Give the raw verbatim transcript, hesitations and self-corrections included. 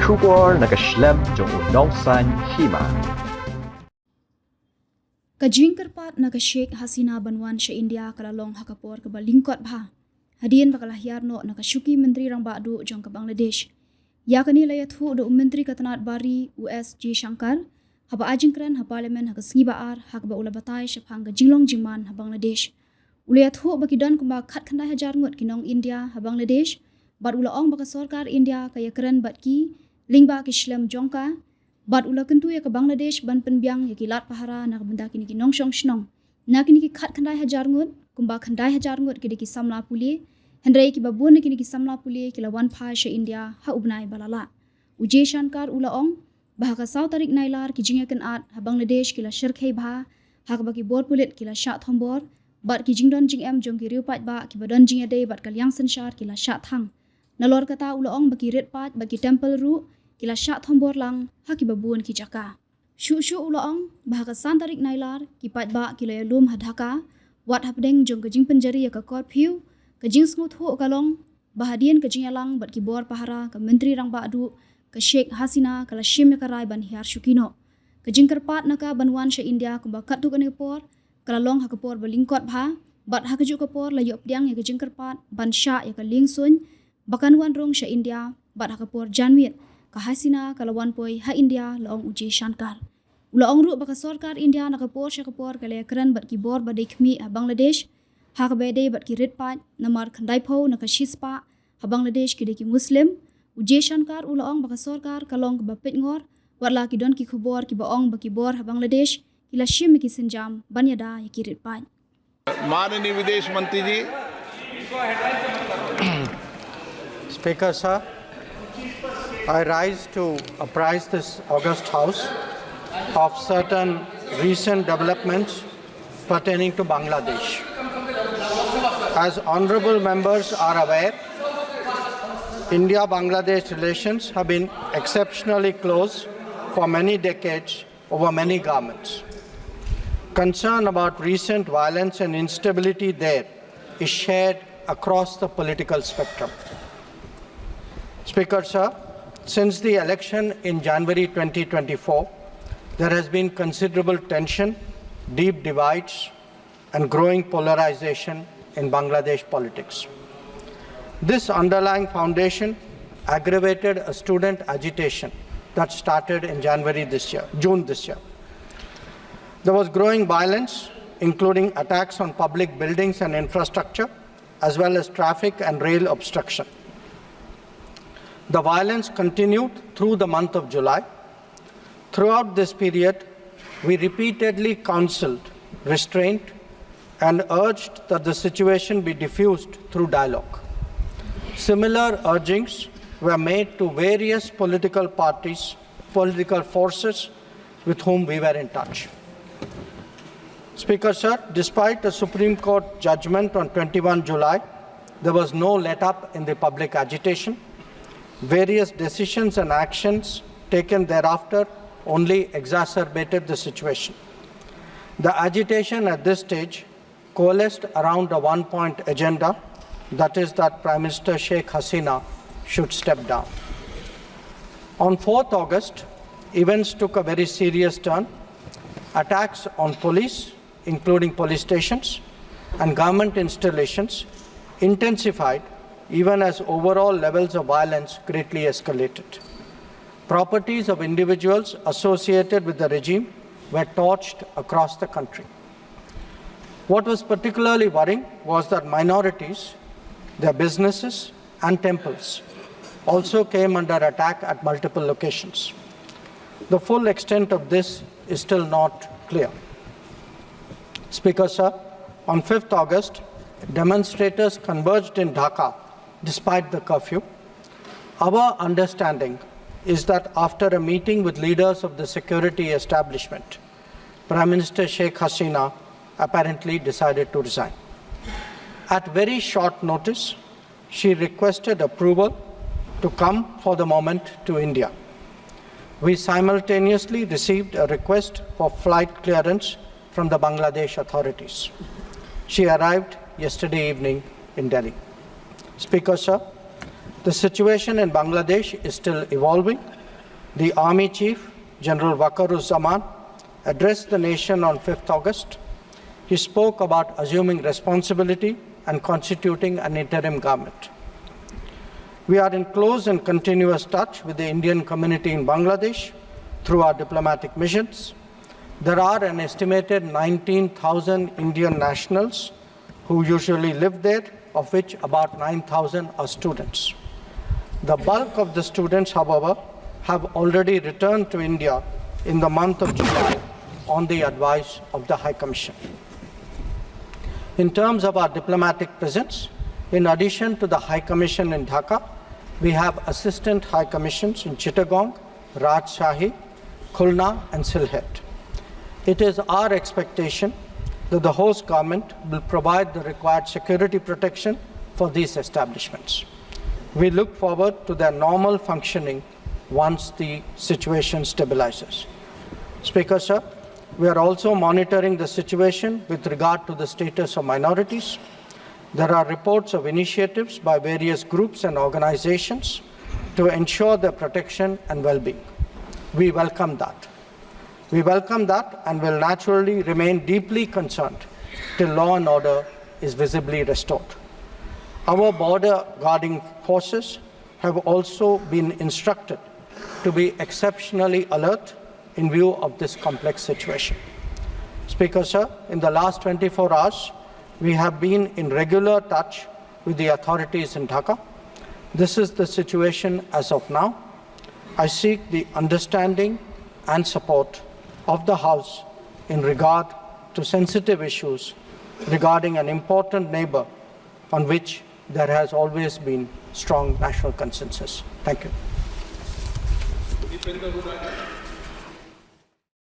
Khubor na ka shlem jong u nongsaiñ hima. Ka jingkyrpad na ka Sheikh Hasina ban wan sha India ka la long ha ka por kaba lyngkot bha, hadien ba ka la hiar noh na ka shuki Myntri Rangbah Duh jong ka Bangladesh. Ïa kane la ïathuh da u Myntri ka tnad Bar Ri, u S Jaishankar, haba ai jingkren ha Parliament ha ka sngi ba ar, ha kaba u la batai shaphang ka jinglong jingman ha Bangladesh. U la ïathuh ba ki don kumba khatkhyndai hajar ngut ki nong India ha Bangladesh, bad u la ong ba ka sorkar India ka ïakren bad ki lyngba ki shlem jong ka, bad u la kyntu ïa ka Bangladesh ban pynbiang ïa ki lad pahara na ka bynta kine ki nongshong shnong. Na kine ki khatkhyndai hajar ngut, kumba khyndai hajar ngut ki dei ki samla pule, hynrei kiba bun na kine ki samla pule ki la wan phai sha India ha u bnai ba la lah. U Jaishankar u la ong ba ha ka saw tarik Nailar ki jingïakynad ha Bangladesh ki la shyrkhei bha, ha kaba ki bor pulit ki la shah thombor, bad ki jingdon jingem jong ki riew paidbah kiba don jingïadei bad ka liang synshar ki la shah thang. Nalor kata u la ong ba ki rit paid bad ki temple ruh ki la shah thombor lang ha kiba bun ki jaka. Shuh shuh u la ong ba ha ka san tarik Nailar ki paidbah ki la ïalum ha Dhaka, wat hapdeng jong ka jingpynjari ïa ka curfew. Ka jingsngewthuh ka long ba hadien ka jingïalang bad ki bor pahara, ka Myntri Rangbah Duh ka Sheikh Hasina ka la shim ïa ka rai ban hiar shuki noh. Ka jingkyrpad na ka ban wan sha India kumba katto katne por ka la long ha ka por ba lyngkot bha, bad ha kajuh ka por la ïoh pdiang ïa ka jingkyrpad ban shah ïa ka liengsuiñ ba kan wan rung sha India, bad ha ka por janmiet ka Hasina ka la wan poi ha India, la ong u Jaishankar. U la ong ruh ba ka sorkar India na ka por sha ka por ka la ïakren bad ki bor ba dei khmih ha Bangladesh ha kaba ïadei bad ki rit paid, namar khyndaiphew na ka shispah ha Bangladesh ki dei ki Muslim. U Jaishankar u la ong ba ka sorkar ka long kaba peitngor, wat la ki don ki khubor kiba ong ba ki bor ha Bangladesh ki la shim ïa ki sienjam ban ïada ïa ki rit paid. माननीय विदेश मंत्री जी। Speaker sir, I rise to apprise this august House of certain recent developments pertaining to Bangladesh. As honorable members are aware, India-Bangladesh relations have been exceptionally close for many decades over many governments. Concern about recent violence and instability there is shared across the political spectrum. Speaker sir, since the election in January twenty twenty-four, there has been considerable tension, deep divides, and growing polarization in Bangladesh politics. This underlying foundation aggravated a student agitation that started in January this year, June this year. There was growing violence, including attacks on public buildings and infrastructure, as well as traffic and rail obstruction. The violence continued through the month of July. Throughout this period, we repeatedly counseled restraint and urged that the situation be diffused through dialogue. Similar urgings were made to various political parties, political forces with whom we were in touch. Speaker sir, despite a Supreme Court judgment on twenty-one July, there was no let-up in the public agitation. Various decisions and actions taken thereafter only exacerbated the situation. The agitation at this stage coalesced around a one-point agenda, that is that Prime Minister Sheikh Hasina should step down. On fourth August, events took a very serious turn. Attacks on police, including police stations and government installations, intensified even as overall levels of violence greatly escalated. Properties of individuals associated with the regime were torched across the country. What was particularly worrying was that minorities, their businesses, and temples also came under attack at multiple locations. The full extent of this is still not clear. Speaker sir, on fifth August, demonstrators converged in Dhaka despite the curfew. Our understanding is that after a meeting with leaders of the security establishment, Prime Minister Sheikh Hasina apparently decided to resign. At very short notice, she requested approval to come for the moment to India. We simultaneously received a request for flight clearance from the Bangladesh authorities. She arrived yesterday evening in Delhi. Speaker sir, the situation in Bangladesh is still evolving The Army Chief, General Waqaruzzaman, addressed the nation on fifth August. He spoke about assuming responsibility and constituting an interim government. We are in close and continuous touch with the Indian community in Bangladesh through our diplomatic missions. There are an estimated nineteen thousand Indian nationals who usually live there, of which about nine thousand are students. The bulk of the students, however, have already returned to India in the month of July on the advice of the High Commission. In terms of our diplomatic presence, in addition to the High Commission in Dhaka, we have Assistant High Commissions in Chittagong, Rajshahi, Khulna, and Sylhet. It is our expectation that the host government will provide the required security protection for these establishments. We look forward to their normal functioning once the situation stabilizes. Speaker, sir, we are also monitoring the situation with regard to the status of minorities. There are reports of initiatives by various groups and organizations to ensure their protection and well-being. We welcome that. We welcome that and will naturally remain deeply concerned till law and order is visibly restored. Our border guarding forces have also been instructed to be exceptionally alert in view of this complex situation. Speaker, sir, in the last twenty-four hours, we have been in regular touch with the authorities in Dhaka. This is the situation as of now. I seek the understanding and support of the House in regard to sensitive issues regarding an important neighbor on which there has always been strong national consensus. Thank you.